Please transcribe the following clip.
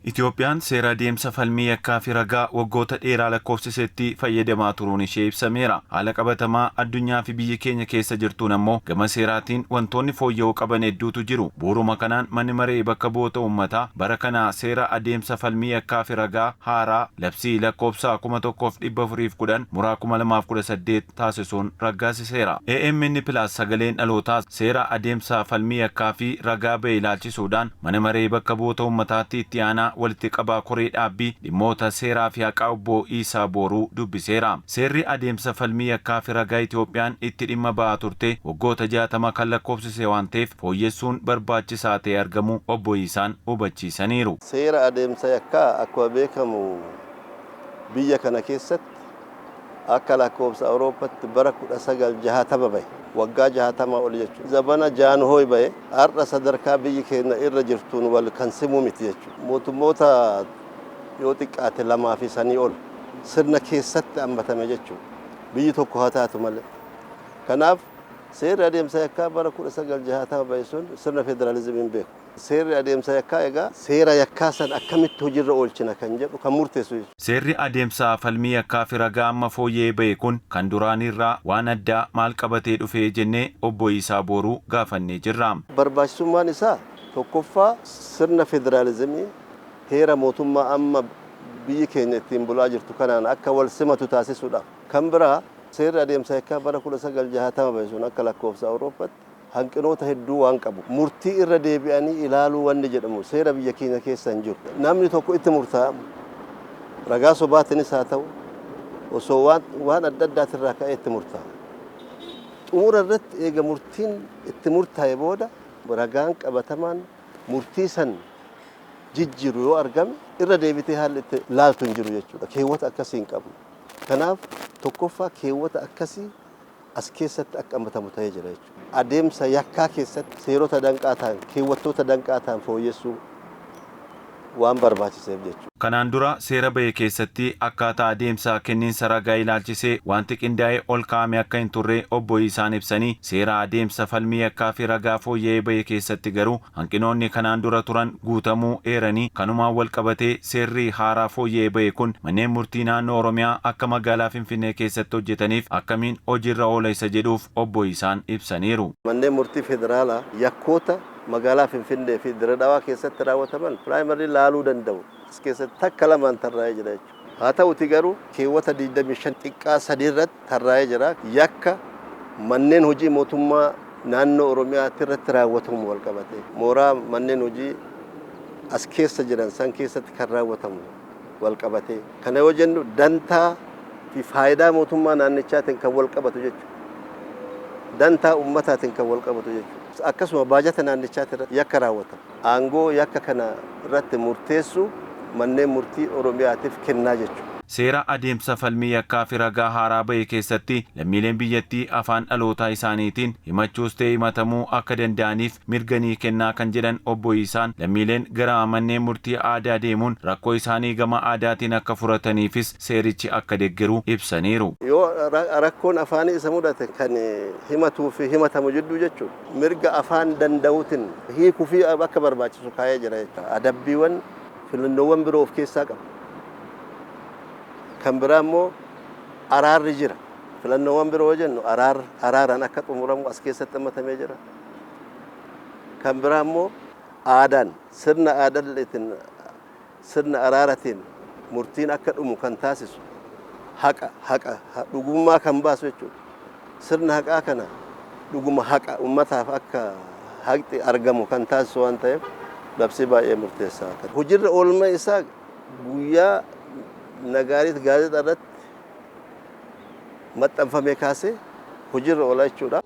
Itoophiyaan seera adeemsa falmii yakkaa fi ragaa waggoota dheeraa lakkoofsisetti fayyadamaa turuun ishee ibsameera. Haala qabatamaa addunyaa fi biyyi keenya keessa jirtuun ammoo gama seeraatiin wantoonni fooyya'uu qaban hedduutu jiru. Bu'uuruma kanaan, Manni Maree Bakka Bu'oota Uummataa bara kana seera adeemsa falmii yakkaa fi ragaa haaraa labsii lakkoofsa 1410 muraa 2018 taasisuun raggaasiseera. AMN Plus Sagaleen Dhalootaas seera adeemsa falmii yakkaa fi ragaa ba'e ilaalchisuudhaan Mana Maree Bakka Bu'oota Uummataatti Itti Aanaa Walitti Qabaa Koree Dhaabbii Dhimmoota Seeraa fi Haqaa Obbo Iisaa Booruu dubbiseera. Seerri adeemsa falmii yakkaa fi ragaa Itoophiyaan itti dhimma ba'aa turte waggoota 60 kan lakkoofsise waan ta'eef fooyyessuun barbaachisaa ta'ee argamuu Obbo Iisaan hubachiisaniiru. Seera adeemsa yakkaa akkuma beekamu biyya kana keessatti akka lakkoofsa Awurooppatti bara 1960 bahe. Waggaa 60 oli jechuudha. Zabana Jaanhooy bahe. Har'a sadarkaa biyyi keenya irra jirtuun wal kan simu miti jechuudha. Mootummoota yoo xiqqaate lamaa fi sanii ol sirna keessatti hammatame jechuudha. Biyyi tokko haa taatu malee. Kanaaf seerri adeemsa yakkaa bara 1960 bahe sun sirna federaalizimii hin beeku. Seerri adeemsa yakkaa egaa seera yakkaa san akkamitti hojirra oolchina kan jedhu kan murteessu jechuudha. Seerri adeemsa falmii yakkaa fi ragaa amma fooyya'ee bahe kun kan duraaniirraa waan addaa maal qabatee dhufe jennee Obbo Iisaa Booruu gaafannee jirra. Barbaachisummaan isaa tokkoffaa sirna federaalizimii heera mootummaa amma biyyi keenya ittiin bulaa jirtu kanaan akka wal simatu taasisuudhaaf. Kan biraa seerri adeemsa yakkaa bara 1960 bahe sun akka lakkoofsa Awurooppatti hanqinoota hedduu waan qabu murtii irra deebi'anii ilaaluu wanni jedhamu seera biyya keenya keessa hin jiru. Namni tokko itti murtaa'a ragaa sobaatiinis haa ta'u osoo waan adda addaatirraa ka'ee itti murtaa'a. Xumura irratti eega murtiin itti murtaa'e booda ragaan qabatamaan murtii san jijjiiru yoo argame irra deebitee haalli itti laaltu hin jiru jechuudha. Keewwata akkasii hin qabnu. Kanaaf tokkoffaa keewwata akkasii as keessatti akka hammatamu ta'ee jira jechuudha. Adeemsa yakkaa keessatti seerota danqaa ta'an, keewwattoota danqaa ta'an fooyyessuu waan barbaachiseef jechuudha. Kanaan dura seera bahe keessatti akkaataa adeemsa kenniinsa ragaa ilaalchisee wanti qindaa'ee ol kaa'ame akka hin turre Obbo Iisaan ibsanii, seera adeemsa falmii yakkaa fi ragaa fooyya'ee bahe keessatti garuu hanqinoonni kanaan dura turan guutamuu eeranii, kanumaan walqabatee seerri haaraa fooyya'ee bahe kun manneen murtii naannoo Oromiyaa akka magaalaa Finfinnee keessatti hojjetaniif akkamiin hojiirra oola isa jedhuuf Obbo Iisaan ibsaniiru. Manneen murtii federaalaa yakkoota magaalaa Finfinnee fi Dirre Dhawaa keessatti raawwataman primarily laaluu danda'u. As keessatti takka lamaan tarraa'ee jira jechuudha. Haa ta'uti garuu keewwata 25 xiqqaa 3 irratti tarraa'ee jira. Yakka manneen hojii mootummaa naannoo Oromiyaatti irratti raawwatamu wal qabatee mooraa manneen hojii as keessa jiran san keessatti kan raawwatamu wal qabatee. Kana yoo jennu dantaa fi faayidaa mootummaa naannichaatiin kan wal qabatu jechuudha. Dantaa ummataatiin kan wal qabatu jechuudha. Akkasuma baajata naannichaati irratti yakka raawwatamu. Aangoo yakka kana irratti murteessuu manneen murtii Oromiyaatiif kennaa jechuudha. Seera adeemsa falmii yakkaa fi ragaa haaraa bahe keessatti lammiileen biyyattii afaan dhalootaa isaaniitiin himachuus ta'e himatamuu akka danda'aniif mirga ni kennaa kan jedhan Obbo Iisaan, lammiileen gara manneen murtii aadaa deemuun rakkoo isaanii gama aadaatiin akka furataniifis seerichi akka deggeru ibsaniiru. Yoo rakkoon afaanii isa mudate kan himatuu fi himatamu jidduu jechuudha. Mirga afaan danda'uutiin hiikufii akka barbaachisu kaa'ee jira jechuudha. Adabbiiwwan filannoowwan biroo of keessaa qaba. Kan biraa immoo araarri jira. Filannoowwan biroo yoo jennu araaraan akka xumuramu as keessatti hammatamee jira. Kan biraa immoo aadaan sirna aadaatiin sirna araaratiin murtiin akka dhumu kan taasisu haqa dhugummaa kan baasu jechuudha. Sirna haqaa kana dhuguma haqa ummataaf akka haqni argamu kan taasisu waan ta'eef labsii baay'ee murteessaa akka. Hojiirra oolmaa isaa guyyaa Nagaariit gaazexaa irratti maxxanfame kaasee hojiirra oola jechuudha.